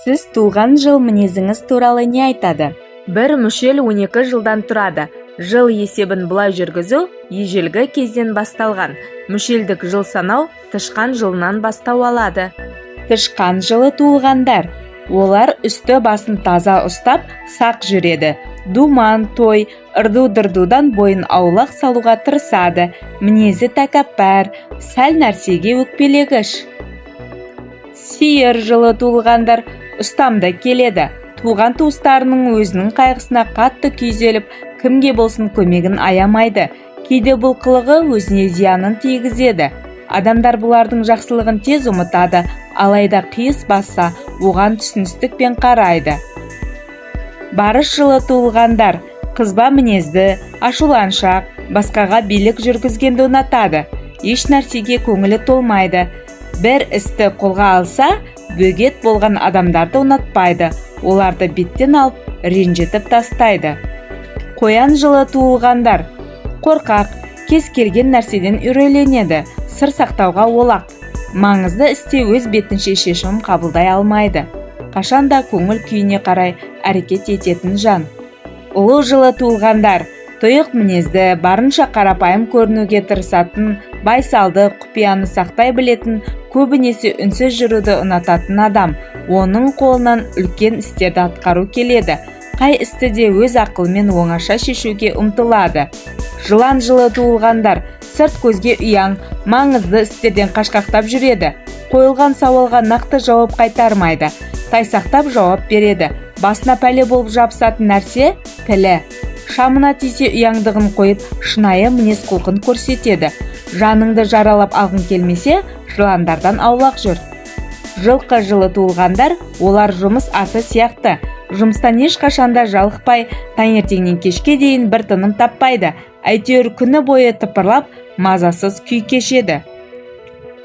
Сіз туған жыл мінезіңіз туралы не айтады? Бір мүшел 12 жылдан тұрады. Жыл есебін бұлай жүргізу ежелгі кезден басталған. Мүшелдік жыл санау тышқан жылынан бастау алады. Тышқан жылы туылғандар. Олар үсті басын таза ұстап, сақ жүреді. Думан, той, ырду-дырдудан бойын аулақ салуға тырысады. Мінезі тәкаппар, сәл нәрсеге өкпелегіш. Сиыр жылы туылғандар ұстамды келеді. Туған туыстарының, өзінің қайғысына қатты күйзеліп, кімге болсын көмегін аямайды. Кейде бұл қылығы өзіне зиянын тигізеді. Адамдар бұлардың жақсылығын тез ұмытады, алайда қиыс басса, оған түсіністікпен қарайды. Барыс жылы туылғандар қызба мінезді, ашуланшақ, басқаға билік жүргізгенді ұнатады. Еш нәрсеге көңілі толмайды. Бір істі қолға алса, бөгет болған адамдарды ұнатпайды. Оларды беттен алып, ренжітіп тастайды. Қоян жылы туылғандар қорқақ, кез келген нәрседен үрейленеді, сыр сақтауға олақ. Маңызды істе өз бетінше шешім қабылдай алмайды. Қашанда көңіл күйіне қарай әрекет ететін жан. Ұлу жылы туылғандар тұйық мінезді, барынша қарапайым көрінуге тырысатын, байсалды, құпияны сақтай білетін, көбінесе үнсіз жүруді ұнататын адам. Оның қолынан үлкен істерді атқару келеді. Қай істі де өз ақылымен оңаша шешуге ұмтылады. Жылан жылы туылғандар сырт көзге ұяң, маңызды істерден қашқақтап жүреді. Қойылған сауалға нақты жауап қайтармайды, тайсақтап жауап береді. Басына пәле болып жабысатын нәрсе – тілі. Шамына тисе, ұяңдығын қойып, шынайы мінез құлқын көрсетеді. Жаныңды жаралап алғың келмесе, жыландардан аулақ жүр. Жылқы жылы туылғандар, олар жұмыс аты сияқты. Жұмыстан ешқашанда жалықпай, таңертеңнен кешке дейін бір тыным таппайды. Әйтеуір күні бойы тыпырлап, мазасыз күй кешеді.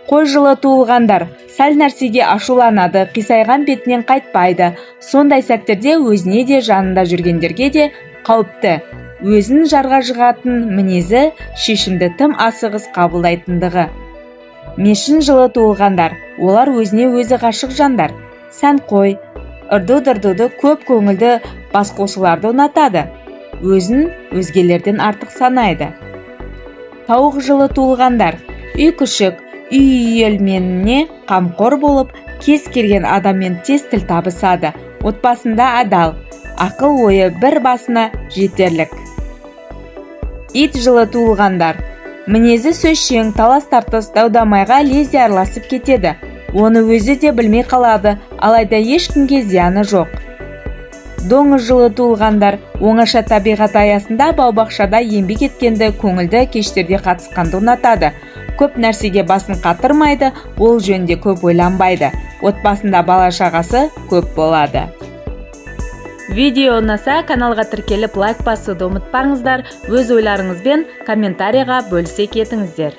Қой жылы туылғандар сәл нәрсеге ашуланады, қисайған бетінен қайтпайды. Сондай сәттерде өзіне де, жанында жүргендерге де қауіпті. Өзін жарға жығатын мінезі, шешімді тым асығыс қабылдайтындығы. Мешін жылы туылғандар, олар өзіне өзі ғашық жандар. Сәнқой, ырду-дырдуды, көп көңілді басқосуларды ұнатады. Өзін өзгелерден артық санайды. Тауық жылы туылғандар үй күшік, үй үйелменіне қамқор болып, кез келген адаммен тез тіл табысады. Отбасында адал, ақыл ойы бір басына жетерлік. Ит жылы туылғандар мінезі сөзшең, талас тартыс, дау-дамайға лезде араласып кетеді. Оны өзі де білмей қалады, алайда ешкімге зияны жоқ. Доңыз жылы туылғандар оңаша табиғат аясында, бау-бақшада еңбек еткенді, көңілді кештерде қатысқанды ұнатады. Көп нәрсеге басын қатырмайды, ол жөнінде көп ойланбайды. Отбасында бала-шағасы көп болады. Видео ұнаса, каналға тіркеліп, лайк басуды ұмытпаңыздар. Өз ойларыңызбен комментарийға бөлісе кетіңіздер.